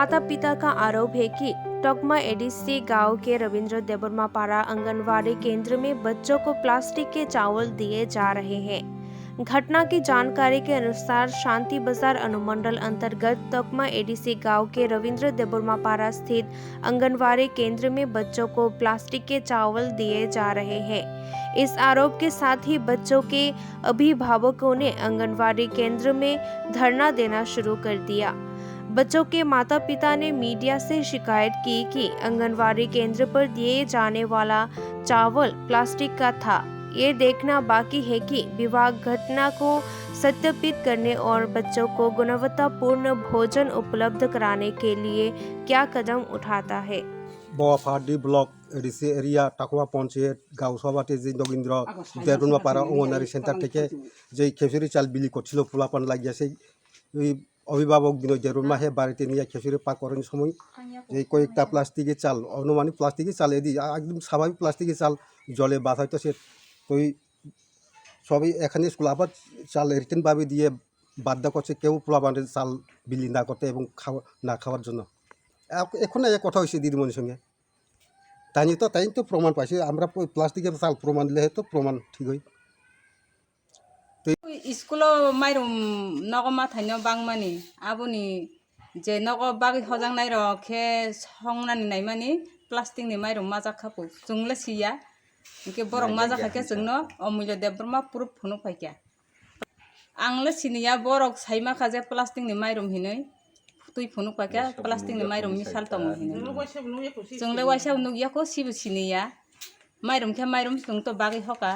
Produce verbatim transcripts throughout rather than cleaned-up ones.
माता पिता का आरोप है कि टोकमा एडीसी गांव के रविंद्र देबर्मा पारा आंगनवाड़ी केंद्र में बच्चों को प्लास्टिक के चावल दिए जा रहे हैं। घटना की जानकारी के अनुसार, शांति बाजार अनुमंडल अंतर्गत टोकमा एडीसी गांव के रविंद्र देबर्मा पारा स्थित आंगनवाड़ी केंद्र में बच्चों को प्लास्टिक के चावल दिए जा रहे हैं। इस आरोप के साथ ही बच्चों के अभिभावकों ने आंगनवाड़ी केंद्र में धरना देना शुरू कर दिया। बच्चों के माता-पिता ने मीडिया से शिकायत की कि आंगनवाड़ी केंद्र पर दिए जाने वाला चावल प्लास्टिक का था। ये देखना बाकी है कि विभाग घटना को सत्यापित करने और बच्चों को गुणवत्तापूर्ण भोजन उपलब्ध कराने के लिए क्या कदम उठाता है। Boaphardi block A D C area Takuma Panchayat Gausabati je Nogindra Debbarma Para Anganwadi Center theke je Khejuri চাল বিলি করছিল পোলাপান লাগিয়া সেই ওই অভিভাবক বিনয় দেববর্মা হে বাড়িতে নিয়ে খেজুরি পাক করার সময় যে কয়েকটা প্লাস্টিকের চাল, অনুমানিক প্লাস্টিকের চাল এদি একদম স্বাভাবিক প্লাস্টিকের চাল জলে বাসাইতেছে। তো ওই সবই এখানে স্কুল আবার চাল রিটার্ন ভাবে দিয়ে বাধ্য করছে কেউ পোলাপানের চাল বিলি না করতে এবং খাওয়া না খাওয়ার জন্য। এখ- এখন না এক কথা হয়েছে দিদিমণির সঙ্গে। তাই তো তাই তো প্রমাণ পাইছে, আমরা প্লাস্টিকের চাল প্রমাণ দিলে হয়তো প্রমাণ ঠিক হয়। School-o mairum nogo mathaino bangmani, aboni je nogo bagwi hojaknairok khe songnani naimani plastic ni mairum majak kha po, chwng le siya. Hinkhe borok majak kha khe chwngno Omulya Debbarma proof phunuk phaikha. Ang le siniya, borok saima kha je plastic ni mairum hinwi, twi phunuk phaikha plastic ni mairum misal tongo hinwi. Chwng le waisa nukya kho, sibo siniya. Mairum khe mairum chwng to bagwi hoka.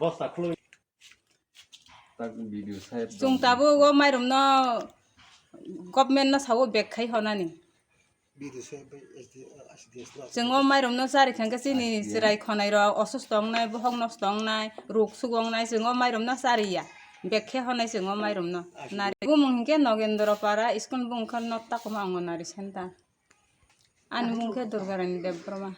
Bosta khulwi. Tak video sai. Chwng tabuk o mairum no government no sawo bag khai honani. Chwng o mairum no chari kha khe chini chwrai khonai rok osusto wngnai, bohok nosto wngnai, ruk suk wngnai, chwng o mairum no chariya. Bag khe honai chwng o mairum no. Nari bumung hinkhe Nogendra Para, school bumung khe North Takuma Anganwadi Center. Ani mung khe Durgarani Debbarma.